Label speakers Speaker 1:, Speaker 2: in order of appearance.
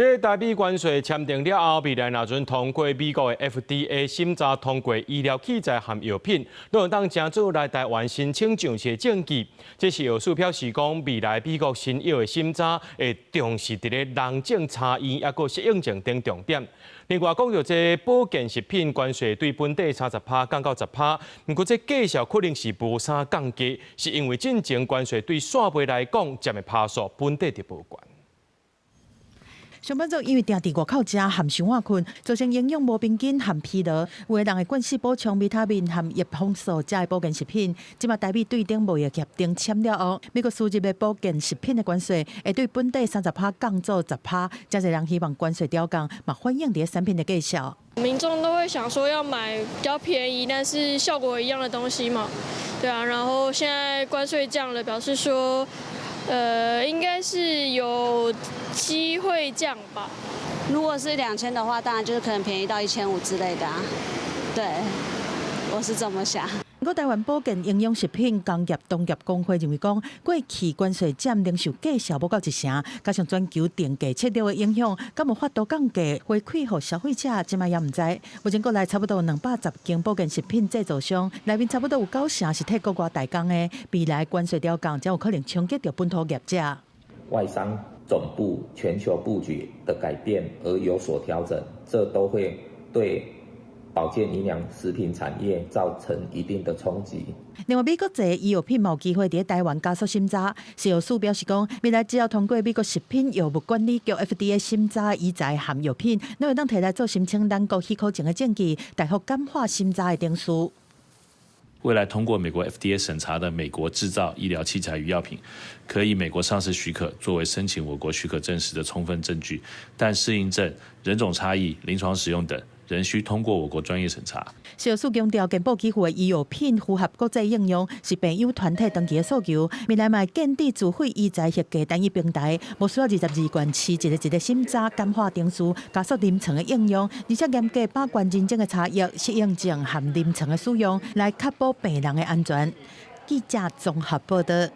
Speaker 1: 這台美關稅簽訂了後，未來若準通過美國的 FDA 審查通過醫療器材和藥品，攏會當成做來台灣申請上市的證據。這是藥署表示講，未來美國新藥的審查會重視佇咧人種差異，抑閣適應症等重點。另外講著這保健食品關稅對本底30趴降到10趴，毋過這價數可能是無啥降低，是因為進前關稅對線賣來講佔的趴數本底就無懸。
Speaker 2: 上班族因為定佇外口食含傷晚睏，造成營養無平均含疲勞。有的人會慣勢補充維他命含葉黃素這的保健食品。這馬台美對等貿易協定簽了後，美國輸入的保健食品的關稅會對本底30趴降做10趴。誠濟人希望關稅調降，嘛反映佇產品的價數。
Speaker 3: 民眾都會想說要買比較便宜，但是效果一樣的東西嘛，對啊。然後現在關稅降了，表示說，應該是有機會降吧。
Speaker 4: 如果是2000的話，當然就是可能便宜到1500之類的啊。對，我是這麼想。
Speaker 2: 不過台灣保健營養食品工業同業公會認為講，過去關稅佔零售價數無到一成，加上全球定價策略的影響，敢有法度降價回饋予消費者，這馬也毋知。目前國內差不多210間保健食品製造商，內面差不多有九成是替國外代工的。未來關稅調降，才有可能衝擊著本土業者。
Speaker 5: 外商總部全球布局的改變而有所調整，這都會對保健營養食品產業造成一定的衝擊。
Speaker 2: 另外，美國這醫藥品嘛有機會佇台灣加速審查。食藥署表示講，未來只要通過美國食品藥物管理局 FDA 審查醫材含藥品，攏會當提來做申請咱國許可證的證據，大幅簡化審查的程序。
Speaker 6: 未來通過美國 FDA 審查的美國製造醫療器材與藥品，可以美國上市許可作為申請我國許可證時的充分證據，但適應症、人種差異、臨床使用等，仍需通過我國專業審查。
Speaker 2: 食藥署強調，健保給付的醫藥品符合國際應用，是病友團體長期的訴求。未來嘛會建置自費醫材核價單一平台，無需要22縣市一个一个審查簡化程序，加速臨床的應用，而且嚴格把關認證的差異、適應症和臨床的使用，來確保病人的安全。記者綜合報道。